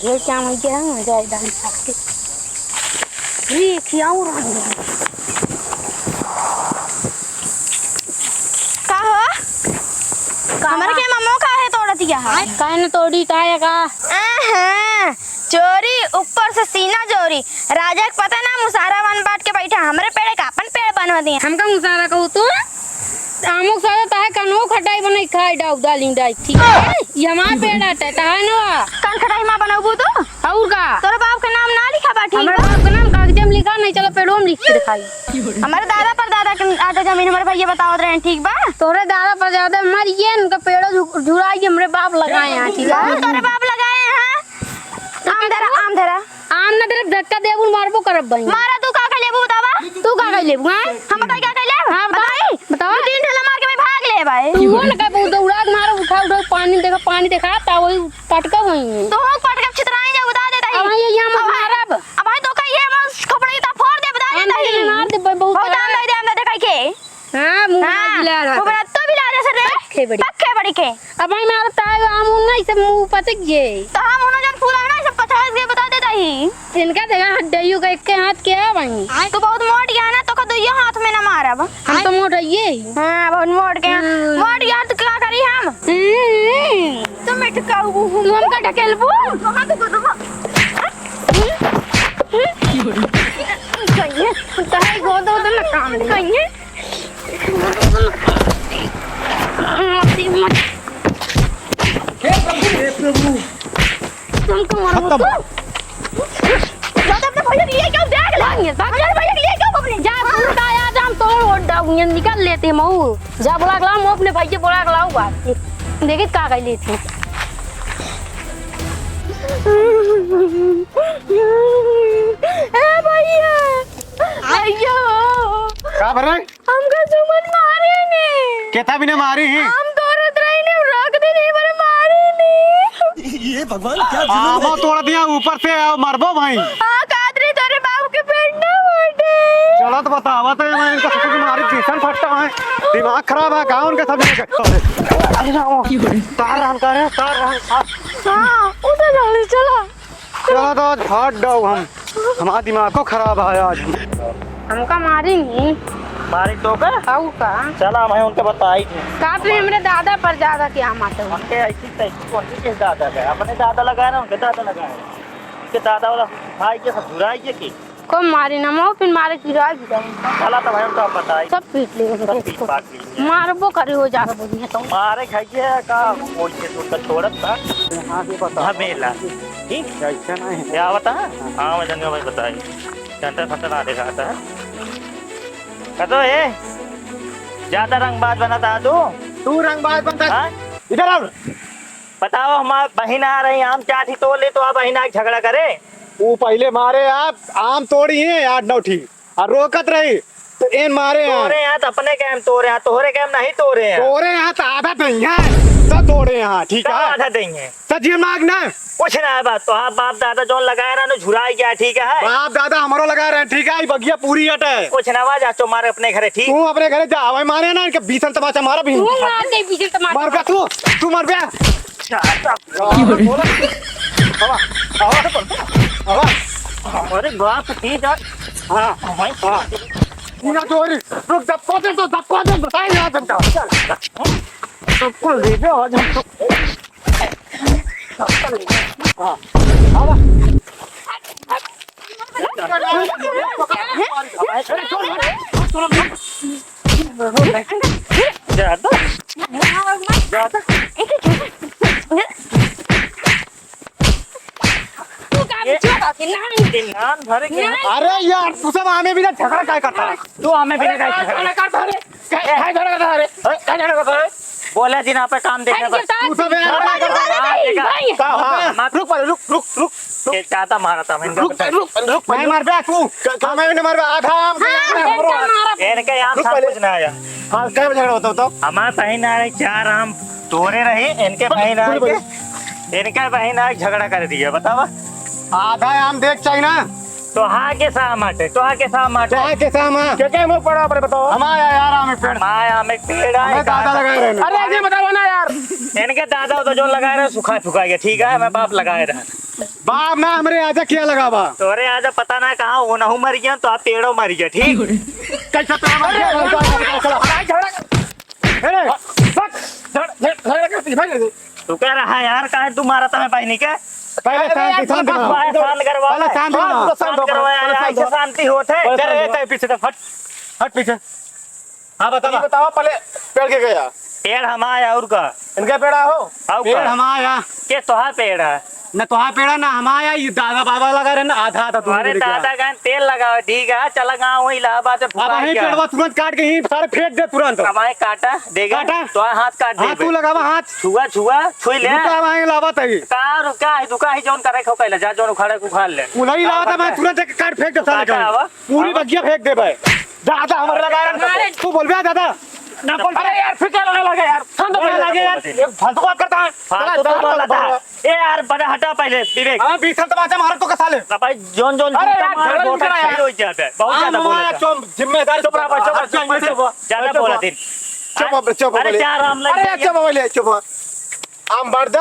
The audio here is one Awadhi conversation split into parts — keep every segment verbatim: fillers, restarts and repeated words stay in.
ये क्या हो गया? मजा आए दाल खा के। ये क्या हो रहा है? का हो? का हमारे बा? के मम्मो काहे तोड़त गया है? काहे न तोड़ी, काहे का? अहं, चोरी ऊपर से सीना चोरी। राजा के पता ना, मुसारा बन बांट के बैठा, हमरे पेड़े का अपन पेड़ बनवा दिए। हमका मुसारा कहू तू? अमुक सारा ताहे कनहू खटाई बनाई खाई डाउ दालिंग डाई, ठीक है? ये हमार पेड़ आटा है, ताहे न बा। कौन खटाई माँ बनबू तू? और का? तोरे बाप के नाम ना लिखा बा, ठीक हमरे बा? बाप के नाम कागजे में लिखा, नहीं चलो पेड़ों में लिख के दिखाई। हमारे दादा परदादा के आटे जमीन हमारे भैया बतावत रहे, ठीक बा? तोरे दादा परदादा मर गए, उनका पेड़ो झु-, झुराई के हमरे बाप लगाए हैं, ठीक बा? तोरे बाप लगाए हैं? आम धरा, आम धरा। आम ना धरब, धक्का देबू, मारबो करब बहिन। मारा तू का कर लेबू बतावा? तू का कर लेबू, हैं? हम बताई का कर लेब? हाँ, बतावा। बताई? बतावा। दू तीन ठेला मार के मैं भाग लेब भाई। तू हो ना कहबू, दौड़ा के मारो, उठा, उठा, पानी देखा, पानी देखा, ता वही पटका वही है। तो हो पटका छितराई जा, बता देता ही। अब भाई, ये हम अब भाई, मारब। अब भाई तो कहिए, हम खपड़ी ता फोड़ दे, बता हम देता ही। मार दे, बहुत बहुत बड़ा। आम दे दे, हम दे दे कह के। हाँ, मुँह हाँ, बिला रहा वो था। बड़ा तो बिला रहा सर रे। पक्के बड़ी। पक्के बड़ी के। अब भाई मारत आए आम उन ना, इसे मुँह पचक गए। तो हम उन्हें जन फूला ना, सब पचास के बता देता ही। इनका देखा हड्डियों का एक के हाथ के है भाई। तो बहुत मोट गया ना, तो का दुइयो हाथ में ना मारब। हम तो मोट है ये ही। हाँ, बहुत मोट गया। हम्म। मोट गया तो का करी हम? हम्म। तो मैं ठुकाऊ। तू हमका ढकेलबू? कहाँ तो करूँगा? कहिए, तहाई गोद ओद ना काम दे। कहिए। हे प्रभु, हे प्रभु। तुमको मारो खत्म। तो। दादा, अपने भैया के लिए क्यों देख ले? भाग, भाग। भैया के लिए क्यों अपने? जा, तू का यार, हम तोड़ ओड़ डाऊंगे, निकाल लेते हैं मऊ। जा, बोला के लाओ, मैं अपने भाई के बोला के लाऊं बात। देखित का कह लेती। ए भैया, भैया। का भरे? हमका सुमन मारे ने। केथा बिना मारी ही? हम तोरत रही ने, रख दे ने, पर मारे ने। ये भगवान क्या जुल्म है? आमा तोड़ दिया ऊपर से, आओ मरबो भाई। हाँ, कादरी तोरे बाबू के पेट ना फटे। चलो तो बतावा तो, मैं इनका सब मारी, किसन फटता है। दिमाग खराब है, गाँव उनके सब जगह। अरे ना, वो तार रहन का रे, तार रहन का। हाँ, उधर रहन, चला। चला तो आज फाट डाऊ हम। हमारा दिमाग को खराब है आज। हमका मारी नहीं। मारी तो का? आऊ का? चला, मैं उनके बताई थी। का फिर हमरे दादा पर ज्यादा क्या मारते हो? उनके ऐसी तैसी कौन सी किस दादा का? अपने दादा लगाए ना, उनके दादा लगाए। उनके दादा वाला भाई के ससुराई के की? कब मारे ना मऊ, फिर मारे गिरा भी जाए। चला तो भाई, उनका बताई। सब पीट ले सब उनके पीट इसको। पाट ली। मारबो करे हो जा बोलिए तो। मारे खाइए का, बोलिए तो उनका छोड़त था। हाँ, ये बताओ। झमेला। ठीक? ऐसा नहीं है। क्या बता? हाँ, मैं जानियो भाई बताई। सेंटर फंटर ना देखा था। कतो ए, ज्यादा रंगबाज बना था तू। तू रंगबाज बनता। हाँ? इधर आओ। बताओ, हमार बहिन आ रही, आम चार ठी तोड़ ले तो आप बहिन आके झगड़ा करे। वो पहले मारे आप, आम तोड़ी हैं आठ नौ ठी, और रोकत रही, तो एन मारे हैं। तोरे यहाँ तो अपने के हम तोरे हैं, तोहरे के हम नहीं तोरे हैं। तोरे यहाँ तो आधा देइहैं, तो तोरे यहाँ, ठीक है? आधा देइहैं। तो जी मांग ना। कुछ ना है बात, तो आप बाप दादा जौन लगाए रहे ना, झुराई गया, ठीक है? बाप दादा हमारो लगा रहे हैं, ठीक है? ये बगिया पूरी अट है। कुछ ना बा, जा तो मारे अपने घरे, ठीक? तू अपने घरे जा, वही मारे ना, इनके बीसन तमाचा मारा भी। तू मार दे, बीसन तमाचा। मर बे तू, तू मर बे। ज्यादा। आवा, आवा, आवा। अरे बाप की जान। हाँ, हमारी हाँ। पूरा चोरी। रुक, धक्को दे तो, धक्को दे, बताए यहाँ जनता। सबको ले गए आज हम तो। हाँ, आवा। ज्यादा। ज्यादा। तू का ये बिचुआ बात है, नान। ये नान भरे के ना। अरे यार, तू सब आमे बिना झगड़ा काय करता है? तू आमे बिना काय झगड़ा करता है? काय, काय झगड़ा करता है रे? अरे, काय झगड़ा करता है? बोले जी ना पे काम देखे बस। तू सब यार हाँ, देखा। भाई। का, हाँ, हाँ, रुक पहले, रुक, रुक, रुक, रुक। ये चाहता मारा था, मैं इनका रुक, बताया। रुक, रुक, नहीं मार बे तू। क-, का मैं नहीं मार बे, आधा आम हाँ, हमरो इनका हाथ। मारा। इनके यहाँ रुक सब पहले। कुछ ना आया। हाँ, क्या झगड़ा होता, बताओ? हमारे बहिन आ रही, चार आम तोरे रही, इनके बहिन आ बोलो, के, इनके बहिन आ के झगड़ा कर दिया, बतावा। आधा आम देख चाहिए ना। तो हाँ के साम आटे, तो हाँ के साम आटे। तो हाँ के साम आ। क्या, क्या मुंह पड़ा, पर बताओ। हमारा यार आम एक पेड़। हमारा आम एक पेड़ है, हमें दादा लगाए रहे ना। अरे, ऐसे बताओ ना यार। इनके दादा तो जो लगाए रहे, सुखा फुका गया, ठीक है, मैं बाप लगाए रहे। बाप ना हमरे आजा क्या लगावा? तोरे आजा पता ना कहाँ, ओनहू मरि गया, तो आप पेड़ो मरि गया, ठीक? कैसा पेड़ मर गया? अरे, अरे, अरे, अरे, अरे, अरे, बस, झड़, झड़, झगड़ा करती है, भाग ले। तू कह रहा है यार, काहे तू मारा था मैं बहिनी के? पहले अरे शांति, यार, शांति बनाओ। भाई, शांत करवा। पहले शांति बनाओ। शांत करवा यार, पहले शांति ऐसे बनाओ। शांति होत है। पहले शांति बनाओ। अरे, ए, ए, पीछे से हट, हट पीछे। हाँ, बता, ये बता। बताओ, पहले पेड़ के गया? पेड़ हमार है, और का? इनका पेड़ हो? और पेड़ का? हमार है। के तोहार पेड़ है? न तोहार पेड़ है, ना हमार है, ये दादा बाबा लगा रहे ना, आधा, आधा तू अरे दे दिया। दादा का तेल लगाओ, ठीक है, चला गाँव वही इलाहाबाद में अब फुला वहीं गया। पेड़वा तुरंत काट के यहीं सारे फेंक दे तुरंत। अब वहीं काटा, देगा? काटा? तो हाथ काट हाथ देबे। तू लगावा हाथ। छुआ, छुआ, छुई ले। रुका, वहीं लावा तही। का रुका है, दुका है, जौन करे खो कैला, जा जौन उखाड़े को उखाड़ ले। उलही लावा था, मैं तुरंत एक काट फेंक दे साले काटा का। आवा। पूरी बगिया फेंक दे भाई। दादा हमारे लगा रहे हैं। अरे। तू बोल बे दादा। ना बोल। अरे यार, फिर क्या लगा लगे यार? ठंड बोल लगे यार। ये फालतू बात करता है। फालतू चला, बात चला, बोलता है। चला। ए यार, बड़ा हटा पहले, विवेक। हाँ, बीस साल तमाचा मार तो कसा ले। ना भाई, जौन जौन अरे जूता यार, मार, झगड़ा बहुत नहीं करा अच्छा यार। हो जाता है। बहुत ज्यादा बोलता है। चुप, जिम्मेदारी चुप रहा भाई, चुप, चुप, चुप, चुप। ज्यादा बोला दिन। चुप, चुप, चुप, अरे बोले। क्या राम लगे? अरे चुप, बोले, चुप। आम बांट दे,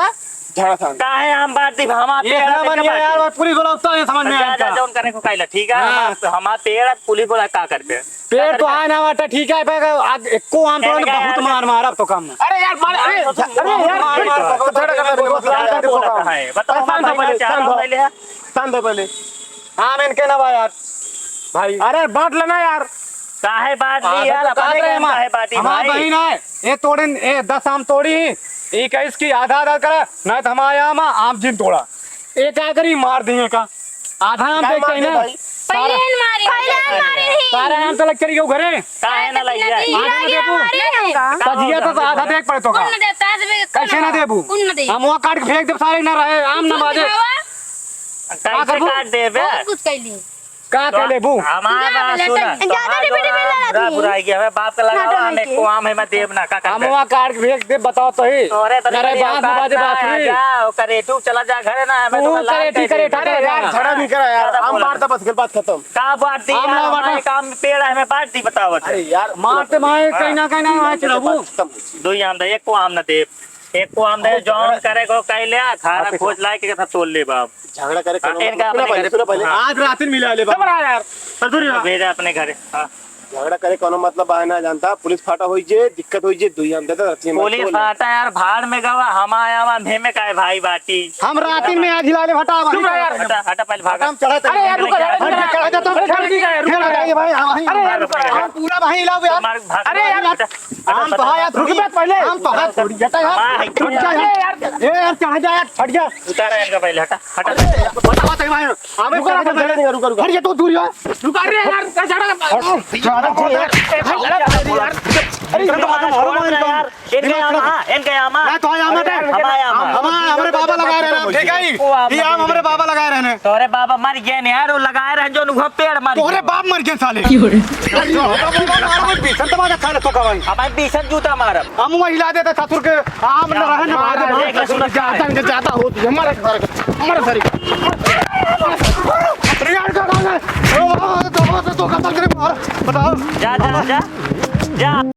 झाड़ा थान। काहे आम बांट दी? हमार ये पेड़ है, ना बनिया यार, और पुलिस वाला उतना नहीं समझ में आया जा, जा, इनका। जौन करे को काइला, ठीक है? हाँ। हमार, हमार पेड़ है, पुलिस वाला का करबे? पेड़ तो आए ना बाटे, ठीक है, पे आज एको आम तोड़न बहुत मार मार, अब तो कम। अरे यार, मार, अरे, अरे यार, मार मार, बहुत झगड़ा कर रहे हो, बहुत झगड़ा कर रहे हो। बताओ, बताओ, पहले, शांत हो। पहले है। शांत हो पहले। आम इनके ना बा यार। भाई। अरे बांट लेना यार। काहे बांट ली यार, तो अपने काहे बांटी हमार भाई? बहिन है, ये तोड़े, ये दस आम तोड़ी, इक्कीस की आधा आधा करा, नहीं तो हमारे आम, आम जिन तोड़ा। ये का करी, मार दिए का? आधा आम देख के ना। पहले ही मारी। पहले ही मारी ही। सारा आम तो लग चली गई घरे। काहे ना लगी है? आधा ना देबू? सजिया तो आधा देख पड़े तो का? कौन ना देता है? कैसे ना देबू? कौन ना दे? हम वहाँ काट के फेंक दे सारे ना रहे, आम ना बाजे। कैसे काट देबे? बहुत कुछ कैली। का तो कर लेबू? हमार बात सुन। ज्यादा बुरा, बुरा गया, हमें बाप का लगावा, हम एको आम है, मैं देब ना, का कर हम दे? वहाँ काट के फेंक दे, बताओ तो ही। तोरे तो अरे बाप, बात बात नहीं। जा, ओकर YouTube चला जा, घरे ना, हमें तू तो लाल करे, ठीक करे, अरे यार, झगड़ा नहीं करा यार, हम बांट दे, बस खेल, बात खत्म। का बांट दी यार, हमारे काम पेड़ है, हमें बांट दी, बताओ। अरे यार, मार ते मार, कहीं ना कहीं ना, वहाँ चलाबू। दो ही आम दे, एको आम ना देब, एको आम दे, जौन करे को कह ले, खारा खोज लाए के कथा तोड़ ले बाप। झगड़ा करे हाँ, कोनो इनका मतलब, अपने सुनो घर पहले, सुनो पहले। हाँ। आज रात में मिला ले बाबा। चुप रहा यार। ससुर तो भेजा अपने घरे। हाँ। झगड़ा करे कोनो मतलब बा ना जानता, पुलिस फाटा होई जे, दिक्कत होई जे, दुई हम देता रस्सी में पुलिस तोड़ ले। फाटा यार, भाड़ में गवा, हम आया, हम हे में काहे भाई बाटी। हम रात में आज हिला ले, हटा, चुप रहा यार। हटा, हटा, पहले भागा। हम चढ़ा अरे यार, रुको यार, हट जा, चढ़ा जा, तुम अरे, ठंडी का है, रुको फिर आ यार। जाइए भाई, हाँ, वहीं अरे यार, रुको यार। हम पूरा वहीं हिलाओ यार। मार, भाग, अरे यार, हटा। आम तो है यार, रुक बे पहले। आम तो है, थोड़ी जटा यार। हाँ, है। रुक जा यार। अरे यार। ए यार, चढ़ जा यार, हट जा। उतारा इनका पहले, हटा, हटा। अरे, बताओ तो भाई, आम रुको, चढ़ जा रुको, पहले। रुको, रुको। हट जा, तू दूर यार। रुक, अरे यार, क्या चढ़ा? अरे, चढ़ा, चढ़ा यार। अरे, इनका आम, हाँ, इनका आम, हाँ। मैं तो आम, अरे, हमारे आम, हमारे बाबा लगा रहे हैं, ठीक है? ये आम हमारे बाबा लगा रहे हैं। तोरे बाबा मर गए ने यार, वो लगाए रहे जो नुहा पेड़ मर तोरे गए। बाप मर गए साले। क्यों रे? अरे, बाबा मारा है, भीषण तमाचा खा ले तो का भाई। हमारे भीषण जूता मारब। हम वही ला देते ससुर के आम न रहे न मार दे, देख ले, सुन। ज्यादा, ज्यादा हो तू, हमारे घर का, हमारे सरी का। अरे यार, का, का, का? ओ, ओ, तो, तो, तो कत्ल करे मार। बताओ। जा, जा, जा। जा।